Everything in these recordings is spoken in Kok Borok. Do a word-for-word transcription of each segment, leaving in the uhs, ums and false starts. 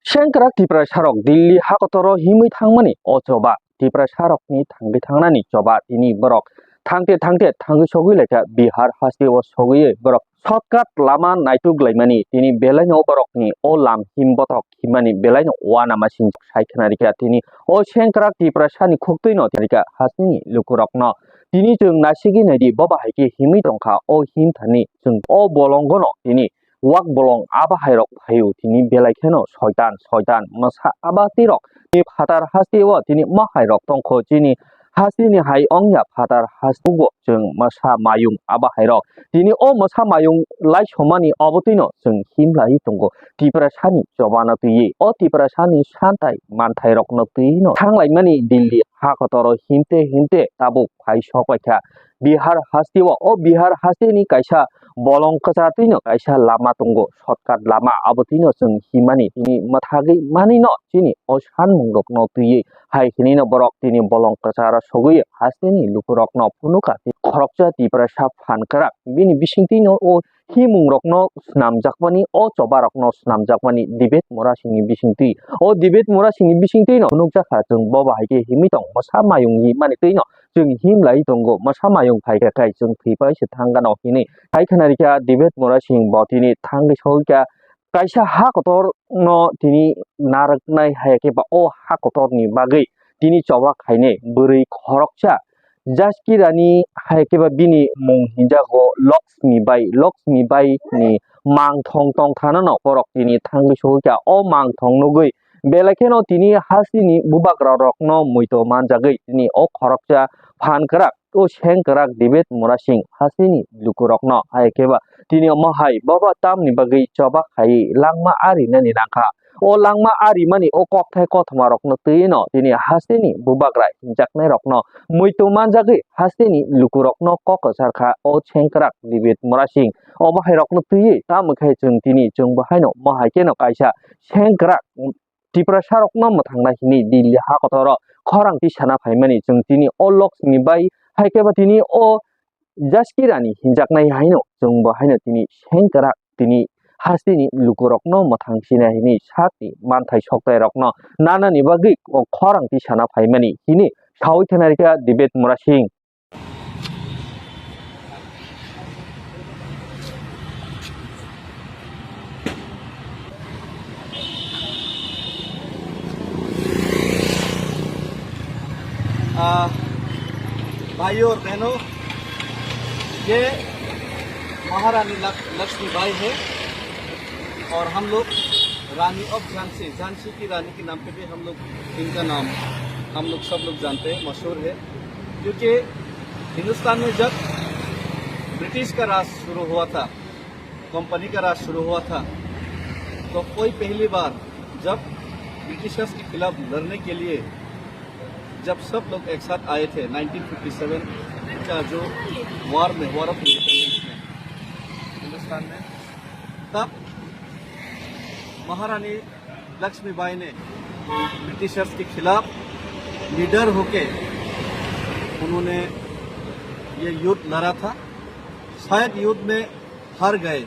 Sengkrak Tiprasarok Delhi hakotoro himwi thangmani o choba, Tiprasarokni thangwi thangnani choba tini borok thangte thangte thangwi sogwi laikha Bihar hasteo sogwi borok shortcut lama naituk laimani tini belaino borokni o lam him bothok himmani belaino uanama sinjak sai khna rikha tini o Sengkrak Tiprasani khuktwino tini rikha hasteni lukurokno. Tini chwng nasigwi naidi bo bahai khe himwi tongkha o him thani chwng o bolongono tini wak bolong abo hairok phaio tini belai kheno soitan soitan mwsa abo twi rok tini phatar hasteo tini ma hairok tongkho chini hasteni hai ongya phatar hasteo chwng mwsa mayung abo hairok tini o mwsa mayung lai somani obo twino chwng him lai tongo Tiprasani chobano twiwi o Tiprasani santai manthai rokno twino thanglaimani Delhi hakotoro himte himte tabuk phai sok paikha Bihar hasteo o Bihar hasteni kaisa bolong kwchartwino kaisa lama tongo, shortcut lama, abo twino chwng himani tini mwthagwi manwino chini o sanmungrokno twiwi hai hinwino borok tini bolong kwcharo sogwi hasteni lukurokno phunukha. Khoroksa Tiprasa phan kwrak bini bisingtwino o himungrokno swnamjakmani, o chobarokno swnamjakmani David Murasingni bisingtwi. O David Murasingni bisingtwino phunukjakha chwng bo bahai khe himwi tong, mwsa mayung himani twino chwng him lai tongo, mwsa mayung phaikha khai chwng thwipai se thangano hinwi. Hai khna rikha David Murasing bo tini thangwi sogwikha kaisa ha kotorno tini narwknai hai khe ba o ha kotorni bagwi tini choba khainai bwrwi khoroksa Jaskirani hai khe ba bini mung hinjago Loksmi Bai, Loksmi Bai ni mangthong tongthanano borok tini thangwi sogwikha o mangthong nugwi belai kheno tini hasteni bubagra rokno muito manjagwi tini o khoroksa phan kwrak o seng kwrak David Murasing hasteni lukurokno hai khe ba tini omo hai bobo tamni bagwi choba khai langma arinani nangkha. O langma arimani o kokthai kothoma rokno twino tini hasteni bubagra hinjaknai rokno muito manjagwi hasteni lukurokno kok kwchar kha o seng kwrak David Murasing. O bahai rokno twiwi tamo khe chwng tini chwng bahaino omo hai kheno kaisa seng kwrak Tiprasa rokno mwthangna hinwi Delhi ha kotoro khorang tisana phaimani chwng tini o Loksmi Bai hai khe ba tini o Jaskirani hinjaknai haino chwngbo haino tini sengkrak tini hasteni lukurokno mwthang sina hinwi sakni manthai soktairokno nanani bagwi o khorang tisana phaimani hinwi sawi thanarikha David Murasing. आ, भाइयों और बहनों, ये महारानी लक-, लक्ष्मीबाई है और हम लोग रानी ऑफ झांसी, झांसी की रानी के नाम पे भी हम लोग, इनका नाम हम लोग सब लोग जानते हैं, मशहूर है। क्योंकि हिंदुस्तान में जब ब्रिटिश का राज शुरू हुआ था, कंपनी का राज शुरू हुआ था, तो कोई पहली बार जब ब्रिटिशर्स के खिलाफ लड़ने के लिए जब सब लोग एक साथ आए थे नाइनटीन फिफ्टी सेवन का जो वॉर में, वॉर ऑफ इंडिपेंडेंस में हिंदुस्तान में, तब महारानी लक्ष्मीबाई ने ब्रिटिशर्स के खिलाफ निडर होके उन्होंने ये युद्ध लड़ा था। शायद युद्ध में हार गए,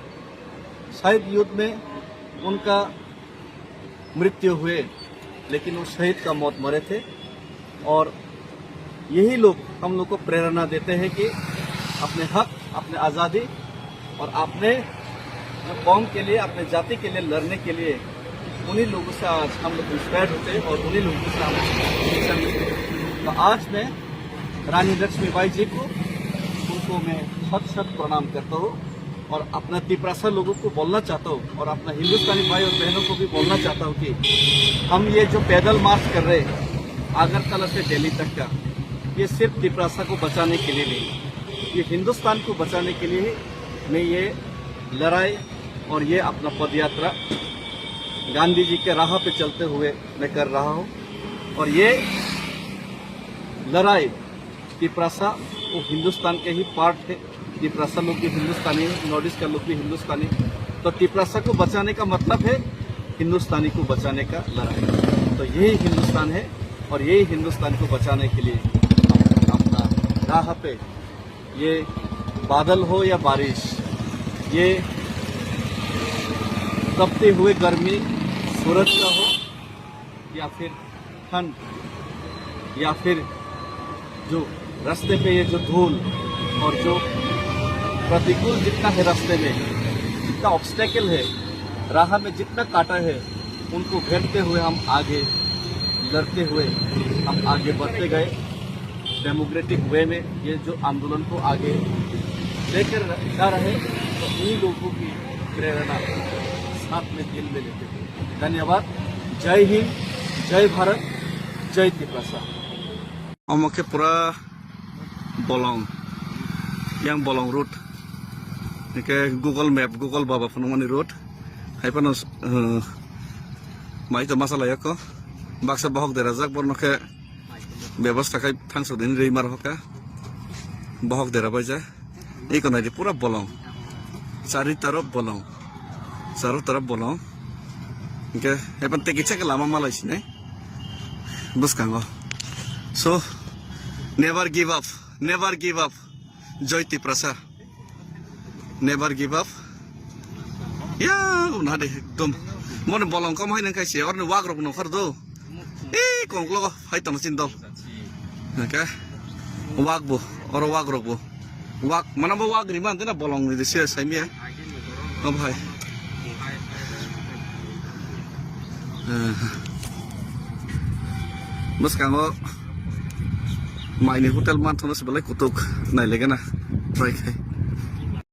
शायद युद्ध में उनका मृत्यु हुए, लेकिन वो शहीद का मौत मरे थे। और यही लोग हम लोग को प्रेरणा देते हैं कि अपने हक, अपने आज़ादी और अपने जो कौम के लिए, अपने जाति के लिए लड़ने के लिए उन्हीं लोगों से आज हम लोग इंस्पायर होते हैं और उन्हीं लोगों से हम शिक्षा लेते हैं। तो आज मैं रानी लक्ष्मीबाई जी को, उनको मैं शत शत प्रणाम करता हूँ। और अपना तिपरासा लोगों को बोलना चाहता हूँ और अपना हिंदुस्तानी भाई और बहनों को भी बोलना चाहता हूँ कि हम ये जो पैदल मार्च कर रहे हैं अगरतला से दिल्ली तक का, ये सिर्फ तिपरासा को बचाने के लिए नहीं, ये हिंदुस्तान को बचाने के लिए ही मैं ये लड़ाई और ये अपना पदयात्रा गांधी जी के राह पे चलते हुए मैं कर रहा हूँ। और ये लड़ाई तिपरासा वो हिंदुस्तान के ही पार्ट है। तिपरासा लोग भी हिंदुस्तानी है, नॉर्थ ईस्ट का लोग भी हिंदुस्तानी। तो तिपरासा को बचाने का मतलब है हिंदुस्तानी को बचाने का लड़ाई। तो यही हिंदुस्तान है और यही हिंदुस्तान को बचाने के लिए हम अपना राह पे, ये बादल हो या बारिश, ये तपते हुए गर्मी, सूरज का हो या फिर ठंड या फिर जो रास्ते पे ये जो धूल और जो प्रतिकूल जितना है रास्ते में, जितना ऑब्स्टेकल है, राह में जितना कांटा है, उनको घेरते हुए हम आगे, लड़ते हुए हम आगे बढ़ते गए। डेमोक्रेटिक वे में ये जो आंदोलन को आगे लेकर जा रहे, तो उन्हीं लोगों की प्रेरणा साथ में दिल में लेते हुए। धन्यवाद। जय हिंद, जय भारत, जय Tiprasa. Omo khe pura bolong, yang bolong road. Hingke Google Map, Google Baba phunukmani road. Hai phano, uh, mai to masa laiyako. Baksa bohok derajak, borno khe bebostha khai thangso dini rwi mar hoka. Bohok dera baija. Iko naidi pura bolong. Chari tarop bolong. Charo tarop bolong. Hingke epan teki chake lama malai sinai. Bwskango. So, never give up. Never give up. Joy Tiprasa. Never give up. Ya, una de ekdom. Mone bolong kom hai nang kaise, orni wak rok nongkhar do. Eh, kongklo hai tong sin dol. Oke. Wak bo, oro wak rok bo. Wak, mana bo wak ni man dena bolong ni de sia sai mi. Oh bhai. Eh. Bwskango maini hotel manthono se belai kutuk nailegena try khai.